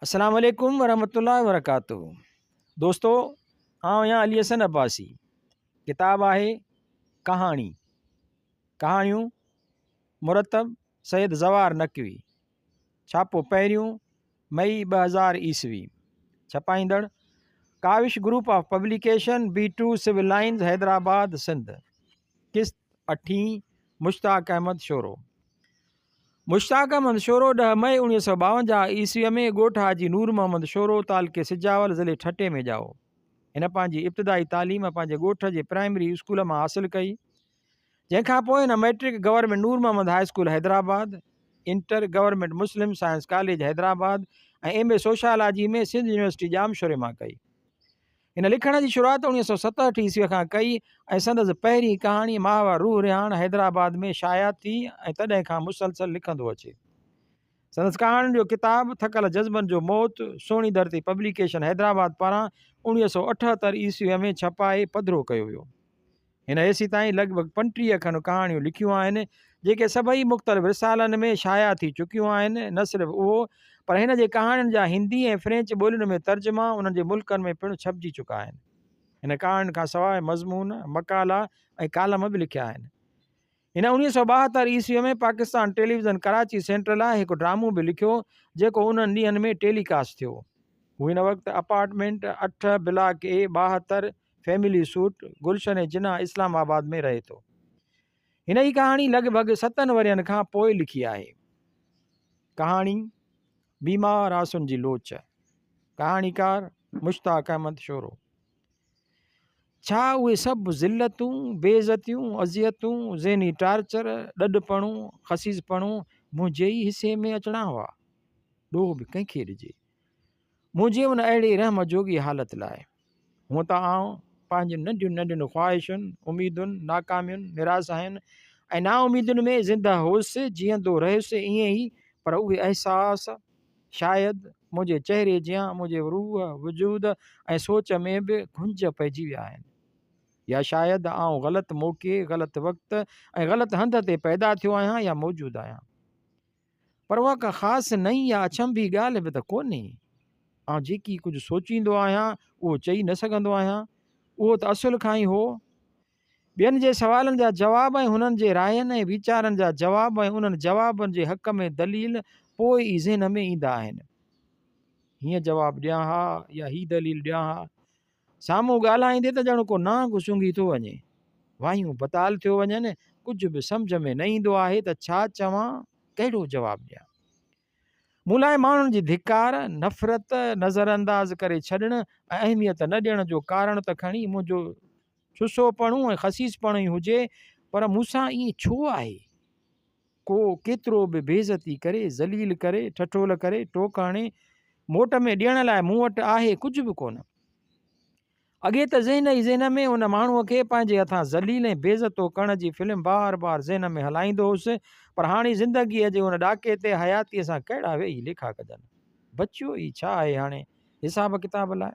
السلام عليڪم ورحمة الله وبرڪاته دوستو آئون آهيان علي حسن عباسي ڪتاب آهي ڪهاڻي ڪهاڻيون مرتب سيد زوار نقوي ڇاپو پهريون مئي 2000 عيسوي ڇپائيندڙ Kawish group of publication B two civil lines Hyderabad Sindh قسط اٺين مشتاق احمد شورو مشتاق احمد شورو ڏهه مئي 1952 عيسويء ۾ ڳوٺ حاجي نور محمد شورو تعلقي سجاول ضلعي ٺٽي ۾ ڄائو. هن پنهنجي ابتدائي تعليم پنهنجي ڳوٺ جي پرائمري اسڪول مان حاصل ڪئي. جنهن کان پوء هن matric government Noor Muhammad high school Hyderabad, inter government Muslim science college Hyderabad ۽ M A sociology ۾ Sindh university ڄامشوري مان ڪئي. هن لکڻ جي شروعات 1967 عيسويء کان ڪئي ۽ سندس پهرين ڪهاڻي ماهوار روح رهاڻ حيدرآباد ۾ شايع ٿي ۽ تڏهن کان مسلسل لکندو اچي. سندس ڪهاڻين جو ڪتاب ٿڪل جذبن جو موت سهڻي ڌرتي پبليڪيشن حيدرآباد پاران 1978 عيسويء ۾ ڇپائي پڌرو ڪيو ويو. هن هيسيتائين لڳ ڀڳ 35 کن ڪهاڻيون لکيون آهن، جيڪي سڀئي مختلف رسالن ۾ شايع ٿي چڪيون آهن. نه صرف اهو، پر هن جي ڪهاڻين جا هندي ۽ فرينچ ٻولين ۾ ترجما انهن جي ملڪن ۾ پڻ ڇپجي چڪا آهن. هن ڪهاڻين کان سواء مضمون، مقالا ۽ ڪالم به لکيا آهن. هن 1972 عيسويء ۾ پاڪستان ٽيليويزن ڪراچي سينٽر لاء هڪ ڊرامو به لکيو، جيڪو انهن ڏينهن ۾ ٽيلي ڪاسٽ ٿيو. هو هن وقت اپارٽمينٽ اٺ، بلاڪ اي، 72، فيملي سوٽ، گلشن جناح اسلام آباد ۾ رهي ٿو. هن هي ڪهاڻي لڳ ڀڳ ستن ورهين کان پوء لکي آهي. ڪهاڻي، بيمار آسن جي لوچ، ڪهاڻيڪار، مشتاق احمد شورو. ڇا اهي سڀ ذلتون، بي عزتيون، اذيتون، ذهني ٽارچر، ڏڏپڻو، خسيسپڻو منهنجي ئي حصي ۾ اچڻا هئا؟ ڏوهه به ڪنهن کي ڏجي؟ منهنجي ان اهڙي رحم جوڳي حالت لاء. هونء ته آئون پنهنجين ننڍين ننڍين خواهشن، اميدن، ناڪامين، نراسائين ۽ نااميدين ۾ زنده هوس، جيئندو رهيس ائين ئي، پر اهي احساس، شايد منهنجي چهري جيان منهنجي روح، وجود ۽ سوچ ۾ به گهنج پئجي ويا آهن. يا شايد آئون غلط موقعي، غلط وقت ۽ غلط هنڌ تي پيدا ٿيو آهيان يا موجود آهيان. پر اها ڪا خاص نئين يا اڇنڀي ڳالهه به ته ڪونهي. آئون جيڪي ڪجهه سوچيندو آهيان، اهو چئي نه سگهندو آهيان. اهو ته اصل کان ئي هو. ٻين جي سوالن جا جواب ۽ هنن جي راين ۽ ويچارن جا جواب ۽ انهن جوابن جي حق ۾ دليل پوء ئي ذهن ۾ ايندا آهن. هيئن جواب ڏيان ها يا هي دليل ڏيان ها. سامهون ڳالهائيندي ته ڄڻ ڪو نانگ سونگهي ٿو وڃي. وايون بتال ٿيو وڃن، ڪجهه به سمجهه ۾ نه ايندو آهي ته ڇا چوان، ڪهڙو جواب ڏيان. مون لاء ماڻهن جي ڌڪار، نفرت، نظرانداز ڪري ڇڏڻ ۽ اهميت نه ڏيڻ جو ڪارڻ ته کڻي منهنجو ڇسوپڻو ۽ خسيسپڻو ئي هجي پر مون سان ائين ڇو آهي؟ ڪو ڪيترو به بيعزتي ڪري، ذليل ڪري، ٺٺول ڪري، ٽوڪ هڻي، موٽ ۾ ڏيڻ لاء مون وٽ آهي ڪجهه به ڪونه. اڳي ته ذهن ئي ذهن ۾ ان ماڻهوء کي پنهنجي هٿان ذليل ۽ بيعزتو ڪرڻ جي فلم بار بار ذهن ۾ هلائيندو هوس پر هاڻي زندگيء جي ان ڏاڪي تي حياتيء سان ڪهڙا ويهي ليکا ڪجن؟ بچيو ئي ڇا آهي هاڻي حساب ڪتاب لاء؟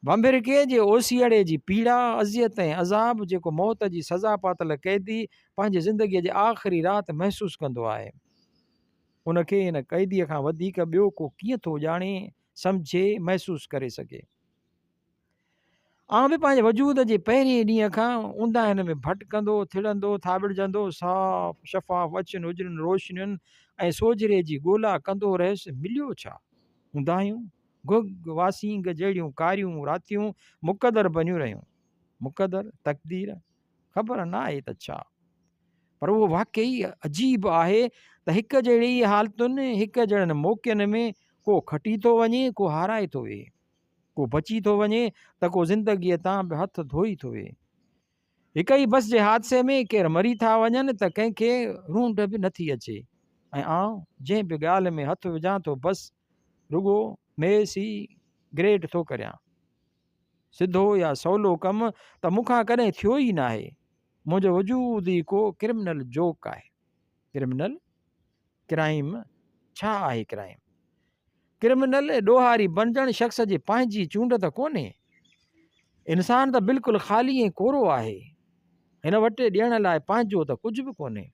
ڀنڀرڪي جي اوسيئڙي جي پيڙا، اذيت ۽ عذاب جيڪو موت جي سزا پاتل قيدي پنهنجي زندگيء جي آخري رات محسوس ڪندو آهي، ان کي هن قيديء کان وڌيڪ ٻيو ڪو ڪيئن ٿو ڄاڻي، سمجهي، محسوس ڪري سگهي. آئون به پنهنجي وجود جي پهرئين ڏينهن کان اونداهين ۾ ڀٽڪندو، ٿڙندو، ٿاٻڙجندو، صاف شفاف اڇين اجرين روشنين ۽ سوجهري جي ڳولا ڪندو رهيس، مليو ڇا؟ اونداهيون، گهگهه واسينگ جهڙيون ڪاريون راتيون مقدر بنيون رهيون. مقدر؟ تقدير؟ خبر نه آهي ته ڇا؟ پر اهو واقعي عجيب آهي ته هڪ جهڙي ئي حالتن، هڪ جهڙن موقعن ۾ ڪو کٽي ٿو وڃي، ڪو هارائي ٿو ويهي. ڪو بچي ٿو وڃي ته ڪو زندگيء تان به هٿ ڌوئي ٿو ويهي. هڪ ئي بس جي حادثي ۾ ڪير مري ٿا وڃن ته ڪنهن کي رونڊ به نٿي اچي ۽ آئون جنهن به ڳالهه ۾ هٿ وجهان ٿو بس رڳو ميس ئي گريڊ ٿو ڪريان. سڌو يا سولو ڪم ته مون کان ڪڏهن ٿيو ئي ناهي. منهنجو وجود ئي ڪو ڪرمنل جوڪ آهي. ڪرمنل؟ ڪرائيم؟ ڇا آهي ڪرائيم؟ ڪرمنل ڏوهاري بڻجڻ شخص جي پنهنجي چونڊ ته ڪونهي. انسان ته بلڪل خالي ۽ ڪورو آهي. هن وٽ ڏيڻ لاء پنهنجو ته ڪجهه به ڪونهي.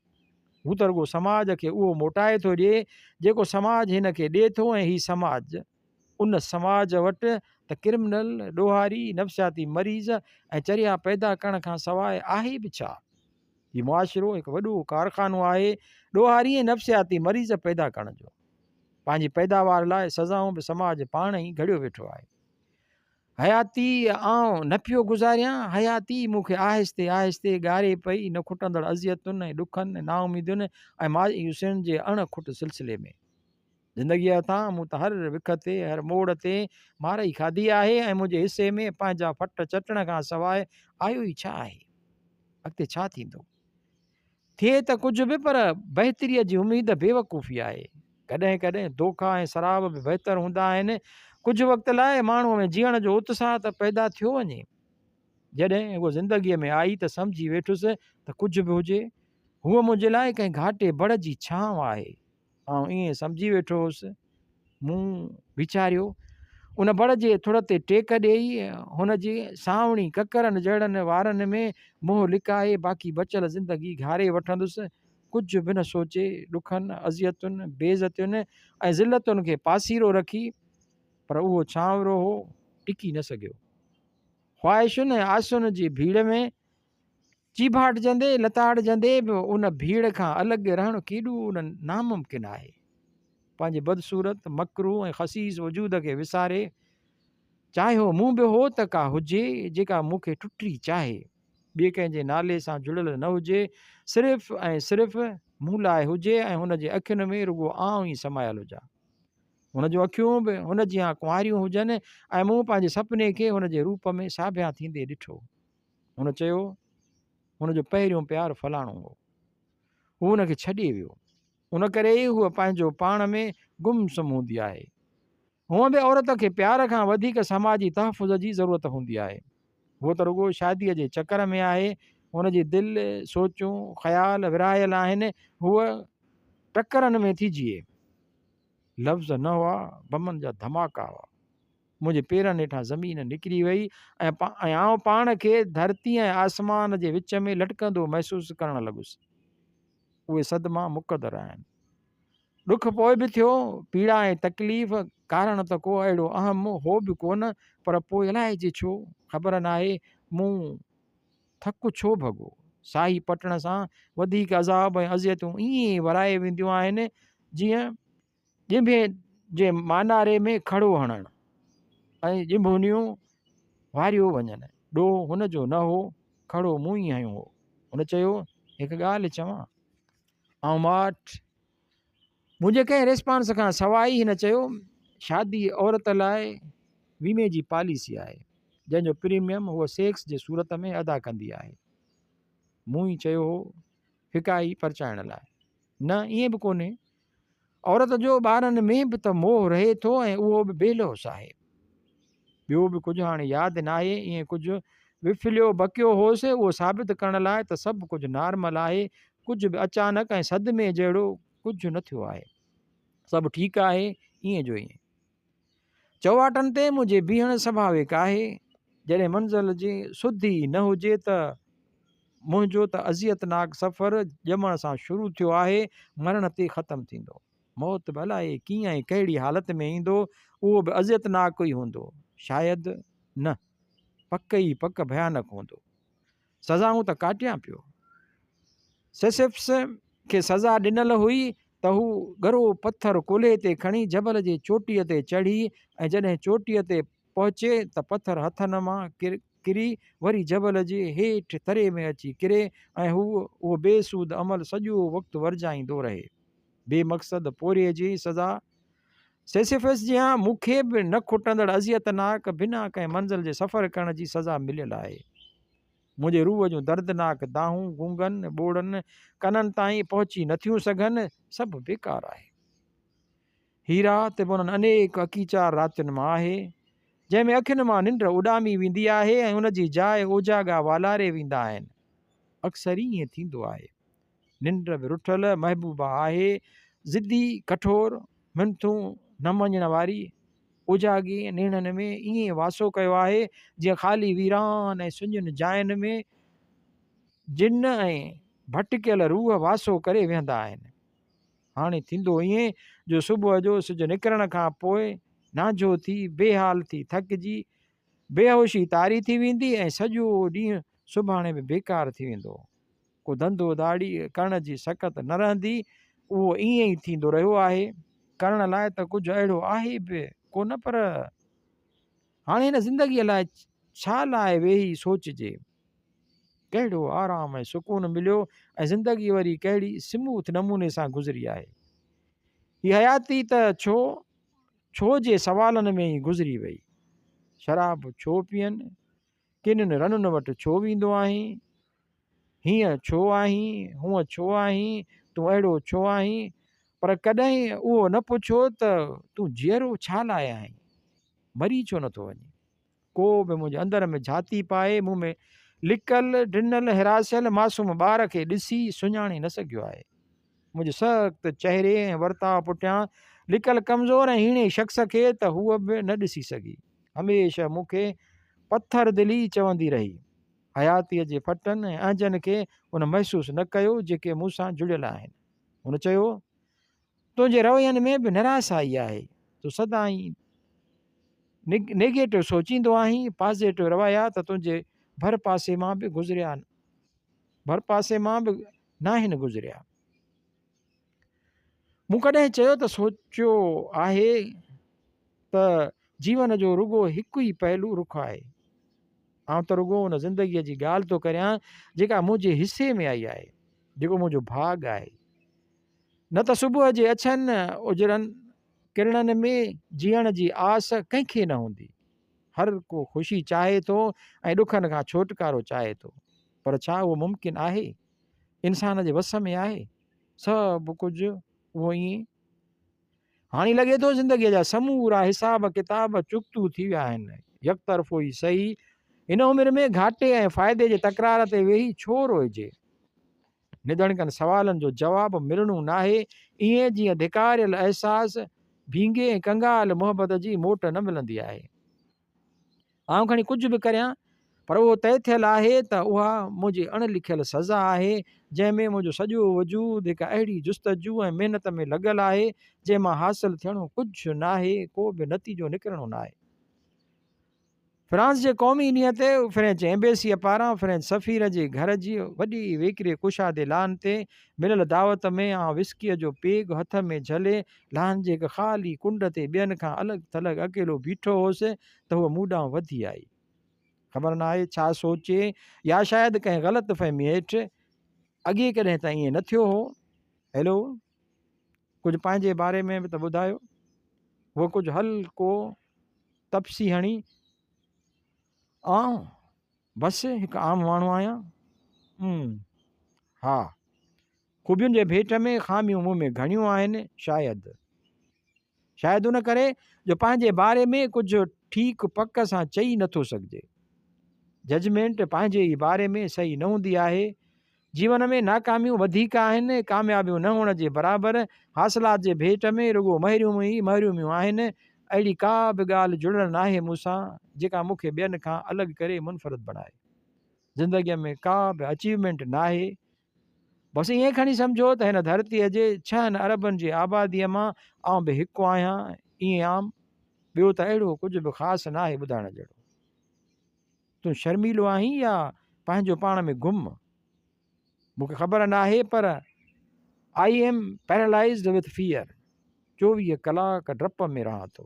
هو ته رڳو سماج کي اهو موٽائي ٿو ڏئي، جيڪو سماج هن کي ڏئي ٿو ۽ هي سماج، ان سماج وٽ ته ڪرمنل، ڏوهاري، نفسياتي مريض ۽ چريا پيدا ڪرڻ کان سواء آهي به ڇا؟ هي معاشرو هڪ وڏو ڪارخانو آهي ڏوهاري ۽ نفسياتي مريض پيدا ڪرڻ جو. پنهنجي پيداوار لاء سزائون به سماج پاڻ ئي گهڙيو ويٺو آهي. حياتي آئون نه پيو گذاريان، حياتي مون کي آهستي آهستي ڳاري پئي نه کٽندڙ اذيتن ۽ ڏکن، نااميدين ۽ مايوسين جي اڻ کٽ سلسلي ۾. زندگيء هٿان مون ته هر وک تي، هر موڙ تي مارئي کاڌي آهي ۽ منهنجي حصي ۾ پنهنجا ڦٽ چٽڻ کان سواء آيو ئي ڇا آهي؟ اڳتي ڇا ٿيندو؟ ٿئي ته ڪجهه به پر بهتريء جي اميد بيوقوفي آهي. ڪڏهن ڪڏهن دوکا ۽ سراب به بهتر هوندا آهن. ڪجهه وقت لاء ماڻهوء ۾ جيئڻ جو اتساهه ته پيدا ٿيو وڃي. جڏهن هوء زندگيء ۾ آئي ته سمجهي ويٺس ته ڪجهه به هجي، هوء منهنجي لاء ڪنهن گهاٽي بڙ جي ڇانو آهي. آئون ائين سمجهي ويٺو هوس. مون ويچاريو، ان بڙ جي ٿڙ تي ٽيڪ ڏيئي، هن جي سانوڻي ڪڪرن جهڙن وارن ۾ منهن لڪائي باقي بچيل زندگي گهاري وٺندس. ڪجهه به نه سوچي، ڏکن، اذيتن، بي عزتين ۽ ذلتن کي پاسيرو رکي، پر اهو ڇانورو هو، ٽڪي نه سگهيو. خواهشن ۽ آسن جي ڀيڙ ۾. چيڀاٽجندي لتاڙجندي به ان ڀيڙ کان الڳ رهڻ ڪيڏو نه ناممڪن آهي. پنهنجي بدصورت، مڪروه ۽ خسيس وجود کي وساري چاهيو مون به هو ته ڪا هجي جيڪا مون کي ٽٽي چاهي، ٻئي ڪنهن جي نالي سان جڙيل نه هجي، صرف ۽ صرف مون لاء هجي ۽ هن جي اکين ۾ رڳو آئون ئي سمايل هجان. هن جون اکيون به هن جيان ڪنواريون هجن ۽ مون پنهنجي سپني کي هن جي روپ ۾ ساڀيان ٿيندي ڏٺو. هن چيو، هن جو پهريون پيار فلاڻو هو. هو هن کي ڇڏي ويو. ان ڪري ئي هوء پنهنجو پاڻ ۾ گم سم هوندي آهي. هونء به عورت کي پيار کان وڌيڪ سماجي تحفظ جي ضرورت هوندي آهي. هوء ته رڳو شاديء جي چڪر ۾ آهي. هن جي دل، سوچون، خيال ورهايل آهن. هوء ٽڪرن ۾ ٿي جيئي. لفظ نه هئا، بمن جا ڌماڪا هئا. منهنجي پيرن هيٺان زمين نڪري وئي ۽ آئون پاڻ کي ڌرتي ۽ آسمان جي وچ ۾ لٽڪندو محسوس ڪرڻ لڳس. اهي صدما مقدر آهن. ڏک پوء به ٿيو، پيڙا ۽ تڪليف ڪارڻ ته ڪو اهڙو اهم هو به ڪونه، پر پوء الائجي ڇو، خبر ناهي مون ٿڪ ڇو ڀڳو. ساهي پٽڻ سان وڌيڪ عذاب ۽ اذيتون ائين ورائي وينديون آهن، جيئن ڄنڀي جي ماناري ۾ کڙو هڻڻ ۽ ڄنڀونيون واريو وڃن. ڏوهه هن جو نه هو، کڙو مون ئي هنيو هو. هن چيو، هڪ ڳالهه چوان؟ آئون ماٺ. منهنجي ڪنهن ريسپانس کان سواء ئي هن چيو، شادي عورت لاء ويمي جي پاليسي آهي، جنهن جو پريميم هوء سيڪس جي صورت ۾ ادا ڪندي آهي. مون ئي چيو هو، ڦڪائي پرچائڻ لاء. نه، ائين به ڪونهي. عورت جو ٻارن ۾ به ته موهه رهي ٿو ۽ اهو به بي لوث آهي. ٻيو به ڪجهه هاڻي ياد ناهي، ائين ڪجهه وڦليو بڪيو هوس، اهو ثابت ڪرڻ لاء ته سڀ ڪجهه نارمل آهي، ڪجهه به اچانڪ ۽ صدمي جهڙو ڪجهه نه ٿيو آهي. سڀ ٺيڪ آهي، ائين جو ائين. چؤواٽن تي منهنجي بيهڻ سڀاويڪ آهي. جڏهن منزل جي سڌ ئي نه هجي ته منهنجو ته اذيتناڪ سفر ڄمڻ سان شروع ٿيو آهي، مرڻ تي ختم ٿيندو. موت به الائي ڪيئن ۽ ڪهڙي حالت ۾ ايندو، اهو به اذيتناڪ ئي هوندو. شايد نه، پڪ ئي پڪ ڀيانڪ هوندو. سزائون ته ڪاٽيان پيو. سيسفس کي سزا ڏنل هئي ته هو ڳرو پٿر ڪلهي تي کڻي جبل جي چوٽيء تي چڙهي ۽ جڏهن چوٽيء تي پهچي ته پٿر هٿن مان ڪري وري جبل جي هيٺ تري ۾ اچي ڪري ۽ هو اهو بي سود عمل سڄو وقت ورجائيندو رهي. بي مقصد پورهيي جي سزا سيسفس جيان مون کي به نه کٽندڙ اذيتناڪ بنا ڪنهن منزل جي سفر ڪرڻ جي سزا مليل آهي. منهنجي روح جون دردناڪ دانهون گونگن ٻوڙن ڪنن تائين پهچي نٿيون سگهن، سڀ بيڪار آهي. هي رات به انهن انيڪ اڪيچار راتين مان آهي، جنهن ۾ اکين مان ننڊ اڏامي ويندي آهي ۽ ان جي جاء اوجاڳا والاري ويندا آهن. اڪثر ائين ٿيندو آهي. ننڊ به رٺل محبوبا آهي، ضدي، ڪٺور، منٿون نه مڃڻ واري، اوجاڳي نيڻن ۾ ائين واسو ڪيو آهي، جيئن خالي ويران ۽ سڃين جاين ۾ جن ۽ ڀٽڪيل روح واسو ڪري ويهندا آهن. هاڻي ٿيندو ائين جو صبح جو سج نڪرڻ کان پوء نانجهو ٿي، بي حال ٿي ٿڪجي، بيهوشي طاري ٿي ويندي ۽ سڄو ڏينهن سڀاڻي به بيڪار ٿي ويندو. ڪو ڌنڌو ڌاڙي ڪرڻ جي سڪت نه رهندي. اهو ائين ئي ٿيندو رهيو آهي. ڪرڻ لاء ته ڪجهه اهڙو آهي به ڪو نه پر هاڻي هن زندگيء لاء ڇا لاء ويهي سوچجي؟ ڪهڙو آرام ۽ سڪون مليو ۽ زندگي وري ڪهڙي سموٿ نموني سان گذري آهي؟ هي حياتي ته ڇو ڇو جي سوالن ۾ ئي گذري وئي. شراب ڇو پيئن؟ ڪنن رنن وٽ ڇو ويندو آهين؟ هيئن ڇو آهين؟ هونء ڇو آهين؟ تون اهڙو ڇو آهين؟ پر ڪڏهن اهو نه پڇيو ته تون جيئرو ڇا لاء آهين؟ مري ڇو نٿو وڃين؟ ڪو به منهنجي اندر ۾ جهاتي پائي مون ۾ لڪل، ڊنل، هراسيل معصوم ٻار کي ڏسي سڃاڻي نه سگهيو آهي. منهنجي سخت چهري ۽ ورتاء پٺيان لڪل ڪمزور ۽ هيڻي شخص کي ته هوء به نه ڏسي سگهي. هميشه مون کي پٿر دل ئي چوندي رهي. حياتيء جي ڦٽن ۽ اهنجن کي هن محسوس نه ڪيو، جيڪي مون سان جڙيل آهن. هن چيو، تنهنجي روين ۾ به نراسائي آهي. تون سدائين نيگيٽو سوچيندو آهين، پازيٽو رويا ته تنهنجي ڀرپاسي مان به گذريا ڀرپاسي مان به ناهن گذريا. مون ڪڏهن چيو ته سوچيو آهي ته جيون جو رڳو هڪ ئي پهلو رخ آهي. آئون ته رڳو ان زندگيء جي ڳالهه ٿو ڪريان جيڪا منهنجي حصي ۾ آئي آهي، جيڪو منهنجو ڀاڳ آهي. نه ته صبح جي اڇن اجرن ڪرڻن ۾ جيئڻ جي آس ڪنهن کي نه هوندي. هر ڪو خوشي چاهي ٿو ۽ ڏکن کان ڇوٽڪارو چاهي ٿو. پر ڇا اهو ممڪن آهي؟ انسان جي وس ۾ آهي؟ سڀ ڪجهه اهو ائين هاڻي لڳي ٿو زندگيء جا سمورا حساب ڪتاب چڪتو ٿي ويا آهن. يڪطرفو ئي سهي، هن عمر ۾ گهاٽي ۽ فائدي جي تڪرار تي ويهي ڇو روئجي؟ نڌڻڪن سوالن جو جواب ملڻو ناهي، ائين جيئن ڌڪاريل احساس، ڀينگي ۽ ڪنگال محبت جي موٽ نه ملندي آهي. آئون کڻي ڪجهه به ڪريان پر اهو طئي ٿيل آهي ته اها منهنجي اڻ لکيل سزا آهي، جنهن ۾ منهنجو سڄو وجود هڪ اهڙي جستجو ۽ محنت ۾ لڳل آهي، جنهن مان حاصل ٿيڻو ڪجهه ناهي، ڪو به نتيجو نڪرڻو ناهي. فرانس جي قومي ڏينهن تي فرينچ ايمبيسيء پاران فرينچ سفير جي گهر جي وڏي ويڪري ڪشادي لان تي مليل دعوت ۾ آئون وسڪيء جو پيگ هٿ ۾ جهلي لان جي هڪ خالي ڪنڊ تي ٻين کان الڳ ٿلڳ اڪيلو بيٺو هوس ته هوء مون ڏانهن وڌي آئي. خبر ناهي ڇا سوچي يا شايد ڪنهن غلط فهميء هيٺ، اڳي ڪڏهن ته ائين نه ٿيو هو. هيلو! ڪجهه پنهنجي باري ۾ به ته ٻڌايو. هوء ڪجهه هلڪو تپسي هڻي، آئون بس هڪ عام ماڻهو آهيان. امم. ها. خوبين جي ڀيٽ ۾ خاميون مون ۾ گهڻيون آهن شايد. شايد ان ڪري جو پنهنجي باري ۾ ڪجهه ٺيڪ پڪ سان چئي نٿو سگهجي. ججمينٽ پنهنجي ئي باري ۾ صحيح نه هوندي آهي. جيون ۾ ناڪاميون وڌيڪ آهن، ڪاميابيون نه هئڻ جي برابر، حاصلات جي ڀيٽ ۾ رڳو محروميون ئي محروميون آهن. اهڙي ڪا به ڳالهه جڙيل ناهي مون سان، جيڪا مون کي ٻين کان الڳ ڪري منفرد بڻائي. زندگيء ۾ ڪا به اچيومينٽ ناهي. بس ائين کڻي سمجهو ته هن ڌرتيء جي ڇهن اربن جي آباديء مان آئون به هڪ آهيان، ائين عام، ٻيو ته اهڙو ڪجهه به خاص ناهي ٻڌائڻ جهڙو. تون شرميلو آهين يا پنهنجو پاڻ ۾ گم؟ مون کي خبر ناهي پر I am paralysed with fear, 24 ڪلاڪ ڊپ ۾ رهان ٿو.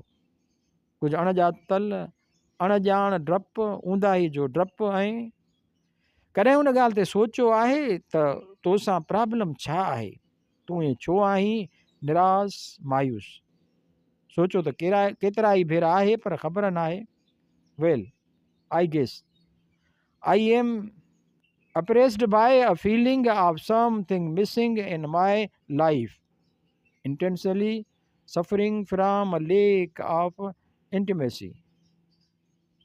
ڪجهه اڻ ڄاتل، اڻ ڄاڻ ڊپ، اونداهي جو ڊپ ۽. ڪڏهن ان ڳالهه تي سوچيو آهي ته توسان پرابلم ڇا آهي؟ تون ائين ڇو آهين نراس، مايوس؟ سوچيو ته ڪيترا ئي ڀيرا آهي پر خبر ناهي. Well, I guess I am oppressed by a feeling of something missing in my life, intensely suffering from a lack of intimacy.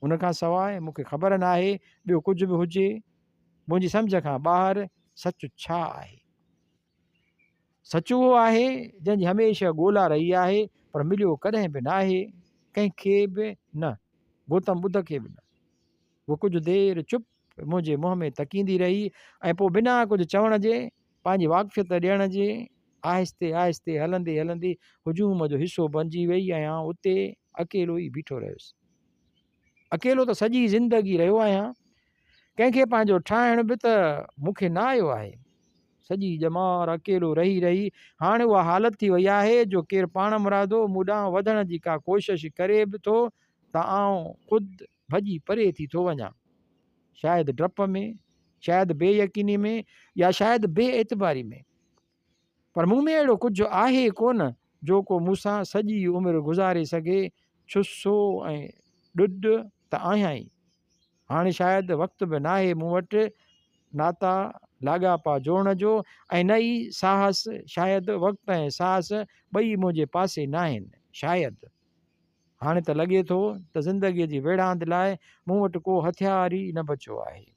ان کان سواء مون کي خبر ناهي ٻيو ڪجهه به هجي. منهنجي سمجهه کان ٻاهر سچ ڇا آهي؟ سچ اهو آهي جنهن جي هميشه ڳولا رهي آهي پر مليو ڪڏهن به ناهي، ڪنهن کي به نه، گوتم ٻڌ کي به نه. هوء ڪجهه دير چپ منهنجي منهن ۾ تڪيندي رهي ۽ پوء بنا ڪجهه چوڻ جي، پنهنجي واقفيت ڏيڻ جي، آهستي آهستي هلندي هلندي هجوم جو حصو بنجي وئي ۽ آئون اتي اڪيلو ئي بيٺو رهيس. اڪيلو ته سڄي زندگي رهيو آهيان. ڪنهن کي پنهنجو ٺاهڻ به ته مون کي نه آيو آهي. سڄي ڄمار اڪيلو رهي رهي هاڻ اها حالت ٿي وئي آهي جو ڪير پاڻمرادو مون ڏانهن وڌڻ جي ڪا ڪوشش ڪري به ٿو ته آئون خود ڀڄي پري ٿي ٿو وڃان. شايد ڊپ ۾، شايد بي يقيني ۾ يا شايد بي اعتباري ۾. پر مون ۾ اهڙو ڪجهه آهي ڪونه جو ڪو مون سان سڄي عمر گذاري سگهي. ڇسو ۽ ڏڏ ته آهيان ئي. هاڻي شايد وقت به ناهي مون وٽ ناتا لاڳاپا جوڙڻ جو ۽ نه ئي ساهس، شايد وقت ۽ ساهس ٻئي منهنجي پاسي ناهن، شايد. هاڻي ته لڳي ٿو ته زندگيء جي ويڙهاند لاء مون وٽ ڪو هٿيار ئي نه بچيو آهي.